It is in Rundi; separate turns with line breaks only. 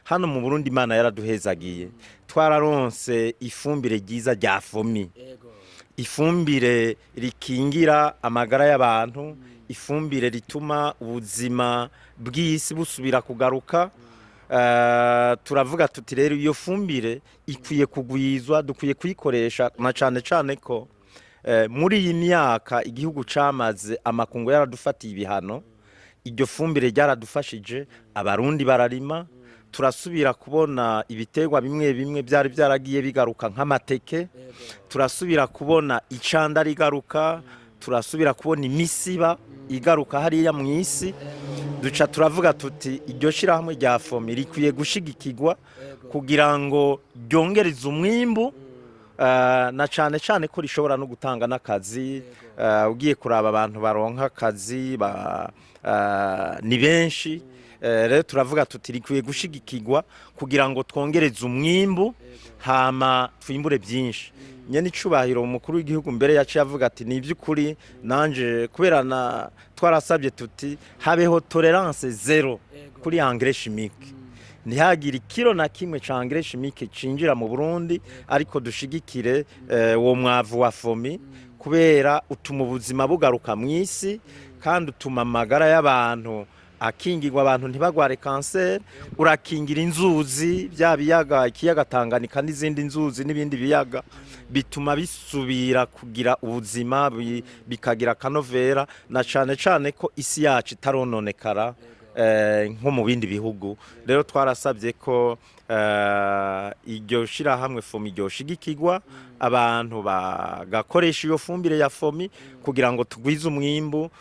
Hano mu Burundi Imana yaraduhezagiye, twararonse ifumbire ryiza rya FOMI, ifumbire rikingira amagara y'abantu, ifumbire rituma ubuzima bw'isi busubira kugaruka. Turavuga tuti rero iyo fumbire ikwiye kugwizwa, dukwiye kuyikoresha, na cane cane ko muri iyi myaka igihugu camaze amakungu yaradufatiye ibihano, iryo fumbire ryaradufashije. Abarundi bararima, turasubira kubona ibiterwa bimwe bimwe byari byaragiye bigaruka nk'amateke, turasubira kubona icanda rigaruka, turasubira kubona imisiba igaruka hariya mu isi. Duca turavuga tuti iryo shirahamwe rya FOMI rikwiye gushigikirwa kugira ngo ryongereze umwimbu, na cane cane ko rishobora no gutanga n'akazi. Ugiye kuraba abantu baronka akazi ni benshi. Rero turavuga tuti rikwiye gushigikirwa kugira ngo twongereze umwimbu, hama twimbure byinshi. Nyene icubahiro umukuru w'igihugu mbere yaciye avuga ati ni iby'ukuri nanje kubera na twarasabye tuti habeho tolérance zéro kuri engrais chimique, ntihagire ikiro na kimwe ca engrais chimique cinjira mu Burundi, ariko dushigikire uwo mwavu wa FOMI kubera utuma ubuzima bugaruka mu isi kandi utuma amagara y'abantu akingirwa, abantu ntibagware kanseri, urakingira inzuzi, bya biyaga, ikiyaga Tanganyika n'izindi nzuzi n'ibindi biyaga, bituma bisubira kugira ubuzima, bikagira akanovera, na cane cane ko isi yacu itarononekara nko mu bindi bihugu. Rero twarasabye ko iryo shirahamwe FOMI ryoshigikirwa, abantu bagakoresha iyo fumbire ya FOMI kugira ngo tugwize umwimbu.